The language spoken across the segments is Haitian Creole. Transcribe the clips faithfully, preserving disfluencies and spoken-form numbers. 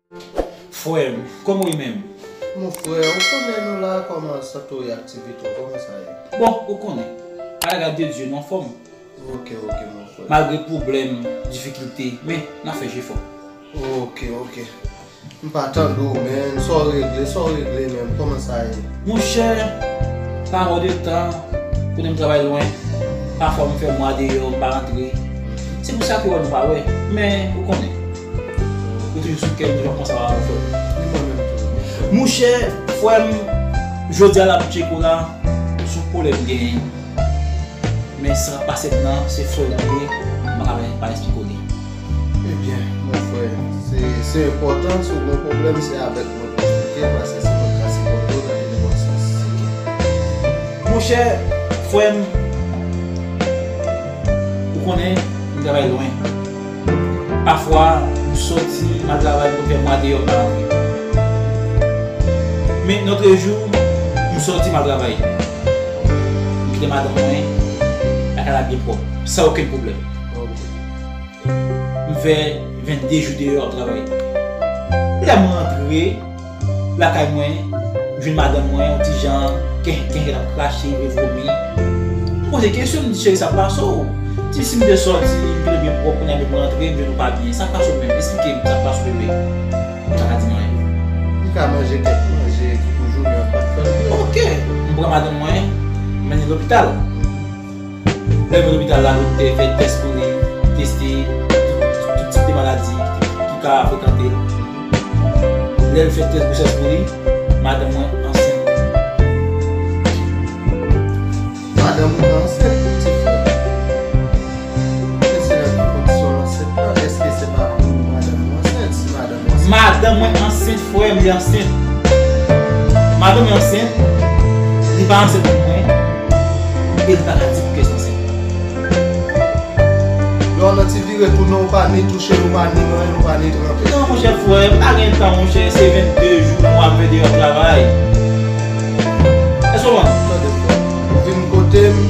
Frè m, kòman w ye menm? Mon frè, ou konnen nou la, kòman sante w ye, aktivite w, kòman sa ye? Bon, ou konnen, pa la grâce de Dieu, nou anfòm. Ok, ok, mon frè. Malgre pwoblèm, difikilte, men n ap fè jefò. Ok, ok. M pa tande w, men sa w regle, sa w regle menm, kòman sa ye? Monchè, pa wè de tan, kote m travay lwen, pafwa m fè mwa deyò, m pa rantre. Se pou sa ke w wè nou pa wè, men ou konnen. Ou toujou sou kè m, toujou ap panse avè w, frè m. Li mwen menm tou, mon frè. Monchè, frè m, jodi a la m tcheke w la, sou pwoblèm m genyen. Men sa k ap pase m nan, se frè w li ye, m pa ka pa, pa eksplike w li. Ebyen, mon frè, se, se enpòtan, si w gen yon pwoblèm, se avèk mwen pou w eksplike l, paske se mwen k ka sipòte w nan nenpòt sans. Monchè, frè m, ou konnen, m travay lwen. Pafwa, m sòti, m al travay, m fè mwa deyò, m pa rantre. Men, lòt jou, m sòti, m al travay. M kite madanm mwen, lakay la byen pwòp, san okenn pwoblèm. M fè vennde jou deyò ap travay. Lè m rantre lakay mwen, m jwenn madanm mwen, yon ti jan, kenkenken, l ap krache, vle vomi. M poze kesyon, m di, "Cheri, sa k pase w?" Di, "Si m te sòti, m te byen pwòp, kounye a menm m rantre, m jwenn ou pa byen. Sa k pase w menm? Eksplike m, sa k pase w, bebe?" Li pa ka di m anyen. Li ka manje kèk manje ki pou jounen an, pa t fè l vre. Ok, m pran madanm mwen, m mennen lopital. Lè m rive lopital la, doktè fè tès pou li, teste tout, tout tip de maladi ki, ki ka frekante l. Lè l fè tès gwosès pou li, madanm mwen ansent. Madanm ou ansent, ti frè. Men se nan ki kondisyon l ansent la? Èske se pa pou madanm ou ansent? Si madanm ou ansent. Madanm mwen ansent, frè m, li ansent. Madanm mwen ansent, li pa ansent pou mwen, e li pa ka di pou kiyès ansent. Lè w nan ti vire tounen, ou pa ni touche l, ou pa ni manyen l, ou pa ni tranpe l. Non, monchè, frè, m pa gen tan, monchè, se vennde jou mwa m fè deyò ap travay. Èske w konprann? Tande, frè. Ou vin kote m,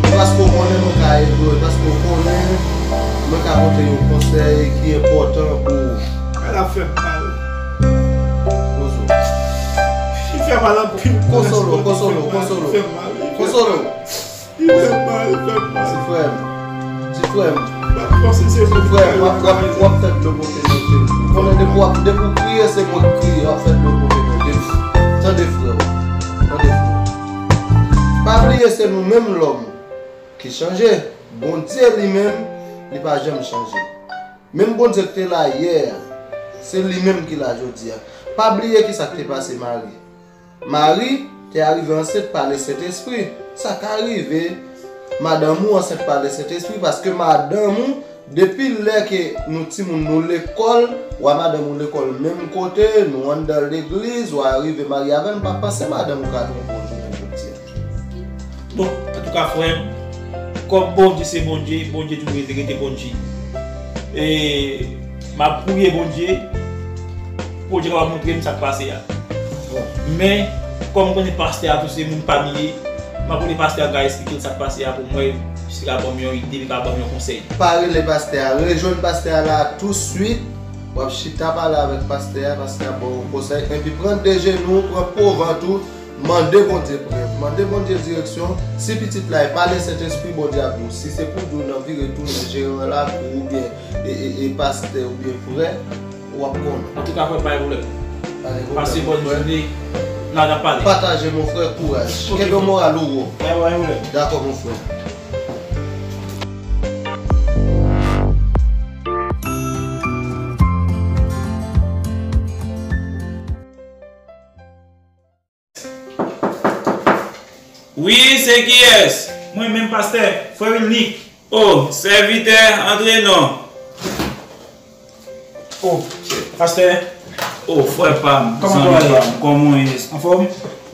e paske w konnen mwen ka ede w, e paske w konnen mwen ka pote yon konsèy ki enpòtan pou ou. Sa la fè m mal. Poze w. Li fè mal anpil. Konsole w, konsole w, konsole w. Li fè mal, li fè mal. Konsole w. Li fè mal, li fè mal. Ti frè m. Ti frè m. M pa t panse se mwen ki fè l. Ti frè m, w ap, w ap, w ap fè dlo pote nan je m. Konnen depi w ap, depi w kriye, se mwen k kriye, w ap fè dlo pote nan je m. Tande, frè m. Tande, frè m. Pa bliye, se nou menm lòm ki chanje. Bondye li menm, li pa janm chanje. Menm Bondye ki te la yè a, se li menm ki la jodi a. Pa bliye kisa k te pase Mari. Mari te arive ansent pa Lesentespri. Sa ka rive madanm ou ansent pa Lesentespri, paske madanm ou, depi lè ke nou timoun nou lekòl, w a madanm ou lekòl menm kote, nou anndan legliz, w a rive marye avè l, m pa panse madanm ou ka twonpe w jounen jodi a. Bon, antouka, frè m, kòm Bondye se Bondye, Bondye toujou rete, rete Bondye. E m ap priye Bondye, Bondye kapab montre m sa k pase a. Bon. Men, kòm m konnen pastè a tou se moun pa m li ye, m ap konnen pastè a ka eksplike l sa k pase a pou mwen, si l ka ban m yon ide, li ka ban m yon konsèy. Pa rele pastè a, rejwenn pastè a la touswit. W ap chita pale avèk pastè a, pastè a ba w yon konsèy, epi pran de jenou, pran po vant ou, mande Bondye prèv, mande Bondye direksyon. Si pitit la e pa Lesentespri, Bondye ap di w. Si se pou di w nan vire tounen jeran lakou oubyen e, e, e pastè oubyen frè, w ap konnen. Antouka, frè, pa gen pwoblèm. Pa gen pwoblèm, mon frè. Pase bòn jounen, n a, n a pale. Pataje, mon frè, kouraj. Ok, frè. Kenbe moral ou wo. Pa gen pwoblèm. Dakò, mon frè. Wi, se kiyès? Mwen menm, pastè, frè Wilnick. O, sèvitè, antre non. O, pastè. O, frè pa m, zanmi pa m, kòman w ye? Anfòm?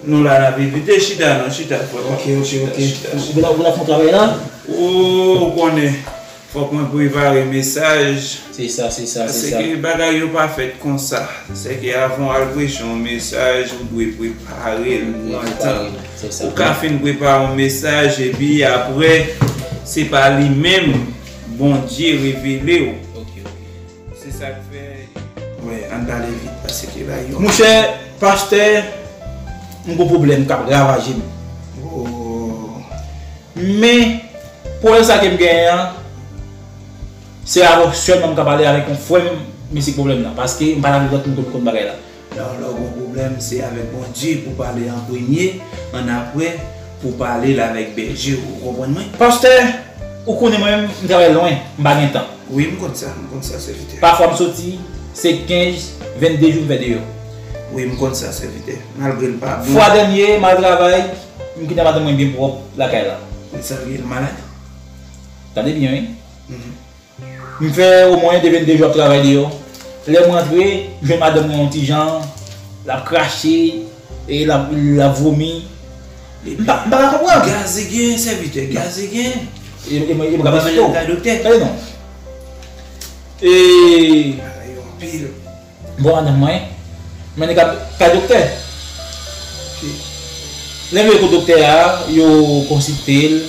Nou la, n ap viv. Vite chita non, chita, frè pa m. Ok, ok, ok. Chita, chita. Ou vin la, ou vin la fè yon travay la? O, ou konnen. Fòk mwen prepare mesaj. Se sa, se sa, se sa. Paske bagay yo pa fèt konsa. Sèke avan w al preche yon mesaj, ou dwe prepare l, pran tan. Se sa. Ou ka fin prepare yon mesaj, epi apre, se pa li menm Bondye revele w. Ok, ok. Se sa k fè. Wi, ann pale Paske la, yo. Monchè, pastè, m gon pwoblèm k ap ravaje m. Oh. Men, pwoblèm sa ke m genyen an, se avè w sèlman m ka pale avèk yon frè m, men se pwoblèm nan. Paske m pa t avèk lòt moun pou m konn bagay la. Lè, lè w gon pwoblèm, se avèk Bondye pou pale an premye, annapre pou pale l avèk bèje w, ou konprann mwen? Pastè, ou konnen mwen menm, m travay lwen, m pa gen tan. Wi, m konn sa, m konn sa, sèvitè. Pafwa m soti, se kenz, vennde jou m fè deyò. Wi, m konn sa, sèvitè. Malgre l pa bon. Fwa dènye, m al travay, m kite madanm mwen byen pwòp lakay la. Li sanble l malad? Tande byen, wi. Mhm. M fè omwen de vennde jou ap travay deyò. Lè m rantre, m jwenn madanm mwen yon ti jan, l ap krache, e l ap, l ap vomi. M pa, m pa ka konprann. Gaze gen, sèvitè, gaze gen. E, e, e, e, Ou pa mennen l kay doktè? Tande non. E, Bagay yo anpil. Bon, madanm mwen, mennen l kay, kay doktè. Ok. Lè m rive kot doktè a, yo konsilte l,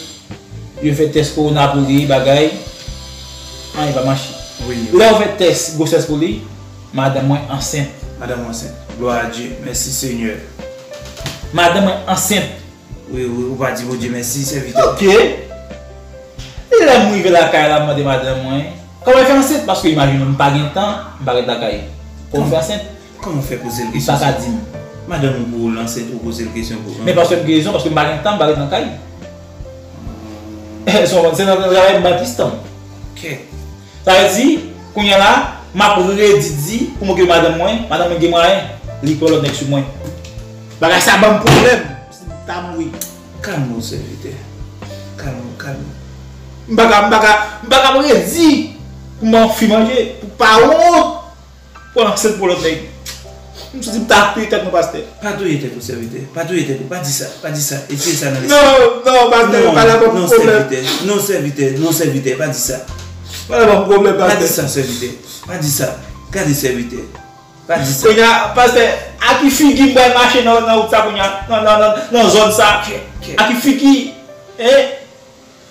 yo fè tès kowona pou li, bagay, anyen pa mache. Wi, wi. Lè yo fè tès gwosès pou li, madanm mwen ansent. Madanm mwen ansent. Glwa a Dye. Mèsi, Senyè. Madanm mwen ansent. Wi, wi, ou pa di Bondye mèsi, sèvitè. Ok. Lè m rive lakay la, m mande madanm mwen, kòman l fè ansent? Paske imajine w, m pa gen tan, m pa ret lakay. Kòman l fè ansent? Kòman w fè poze l kesyon sa? Li pa ka di m. Madanm ou pou l ansent, ou poze l kesyon pou... Men paske m gen rezon, paske m pa gen tan, m pa ret nan kay. Se nan travay m ba tristan. Ok. Sa vle di, kounye a la, m ap redi di pou m okipe madanm mwen, madanm mwen gen mwayen, li pran lòt nèg sou mwen. Bagay sa ban m pwoblèm, si m ta mouri. Kalme w, sèvitè. Kalme w, kalme w. M pa ka, m pa ka, m pa ka redi pou m ba yon fi manje, pou pa wont. Pran ansent pou lòt nèg. M santi m ta touye tèt mwen, pastè. Pa touye tèt ou, sèvitè. Pa touye tèt ou. Pa di sa. Pa di sa. Retire sa nan lespri. Non, non, pastè, non, pa la ban m pwoblèm. Non, sèvitè. Non, sèvitè. Non, sèvitè. Pa di sa. Pa la ban m pwoblèm, pastè. Pa di sa, sèvitè. Pa di sa. Gade, sèvitè. Pa di sa. Kounye a, pastè, a ki figi m pral mache nan, nan wout sa kounye a? Nan, nan, nan, nan zòn sa? Kè, kè. A ki figi? Hein?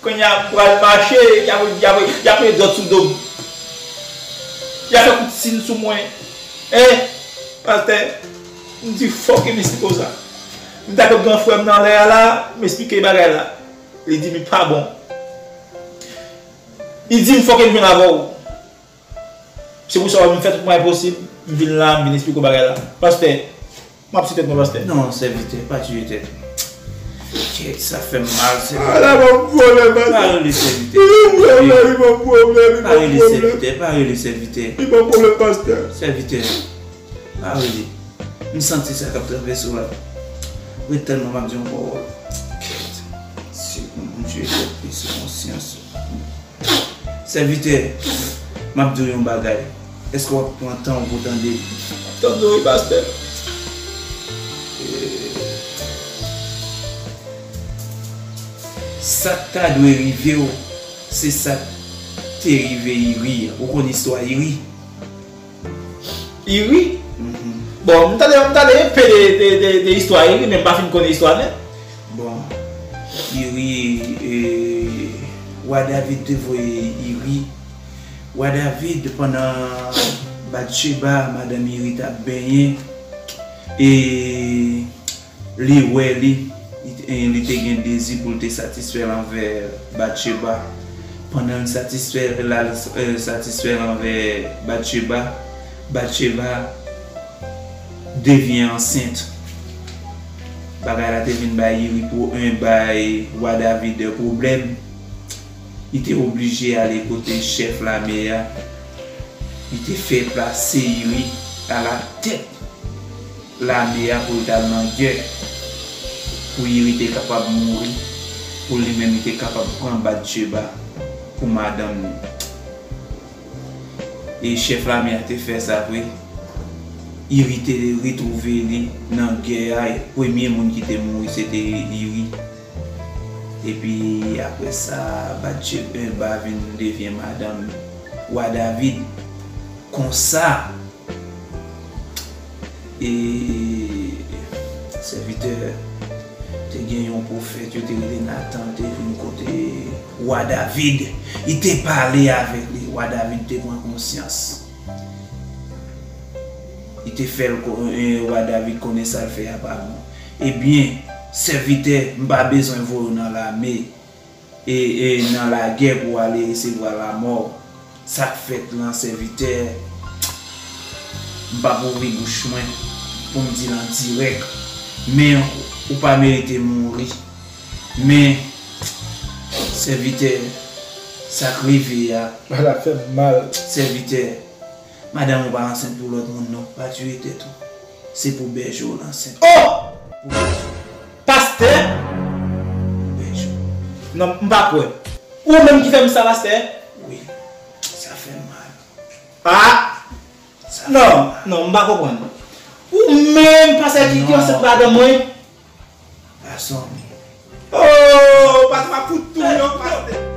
Kounye a, m pral mache, y ap, y ap, y ap met dòt sou do m. Y ap fè kout sin sou mwen. Hein? Pastè, m di fòk m esplike w sa. M t ak yon gran frè m nan lè a la, m esplike bagay la. Li di m li pa bon. Li di m fòk m jwenn avè w. Se pou sa w wè m fè tout mwayen posib, m vin la, m vin esplike w bagay la. Pastè, m ap site tèt mwen, pastè. Non, sèvitè, pa touye tèt ou. Kèt, sa fè m mal, sèvitè. Ala ban m pwoblèm, pastè. Pa rele sèvitè. Li ban m pwoblèm, li ban m pwoblèm, li ban m pwoblèm. Pa rele sèvitè, pa rele sèvitè. Li ban m pwoblèm, pastè. Sèvitè, pa rele. M santi sa k ap travèse w la. Ret tèlman m ap di yon pawòl. Kèt. Si Bondye te pli sou konsyans ou. Sèvitè, m ap di w yon bagay. Èske w ap pran tan w pou tande l? M ap tande w wi, pastè. Sa k ta dwe rive w, se sa k te rive Iri an. Ou konn istwa Iri? Iri? Mhm. Bon, m tande, m tande enpe de, de, de, de istwa Iri, men m pa fin konnen istwa nèt. Bon, Iri, e, wa David te voye Iri. Wa David, pandan Batcheba, madanm Iri, t ap benyen, e, li wè li, li te, li te gen dezi pou l te satisfè l anvè Batcheba. Pandan l satisfè, l al, eh, satisfè l anvè Batcheba, Batcheba devyen ansent. Bagay la te vin bay Iri pou, eh, bay wa David pwoblèm. Li te oblije ale kote chèf lame a. Li te fè plase Iri alatèt lame a pou l t al nan gè, pou Iri te kapab mouri, pou li menm li te kapab pran Batcheba pou madanm li. E chèf lame a te fè sa vre. Iri te retwouve li nan gè a, e premye moun ki te mouri se te Iri. Epi apre sa, Batcheba vin devyen madanm wa David. Konsa, e, sèvitè, te gen yon pwofèt, yo te rele Natan, te vin kote wa David. Li te pale avèk li. Wa David te pran konsyans. Li te fè l ko- e, wa David konnen sa l fè a pa bon. Ebyen, sèvitè, m pa bezwen voye w nan lame, e, e nan lagè pou w ale resevwa lamò. Sa k fèt lan, sèvitè, m p ap ouvri bouch mwen pou m di l an dirèk, men ou pa merite mouri. Men, sèvitè, sa k rive a, bagay la fè m mal. Sèvitè, madanm ou pa ansent pou lòt moun non, pa tiye tèt ou. Se pou bèje w l ansent. Oh! Pastè? Pou bèje w. Non, m pa kwè. Ou menm ki fè m sa, pastè? Wi, sa fè m mal. Ah! Sa fè m mal. Non, non, m pa konprann. Ou menm, pastè, ki, ki ansent madanm mwen? Gason. Oh, pastè, m ap fout touye w, pastè.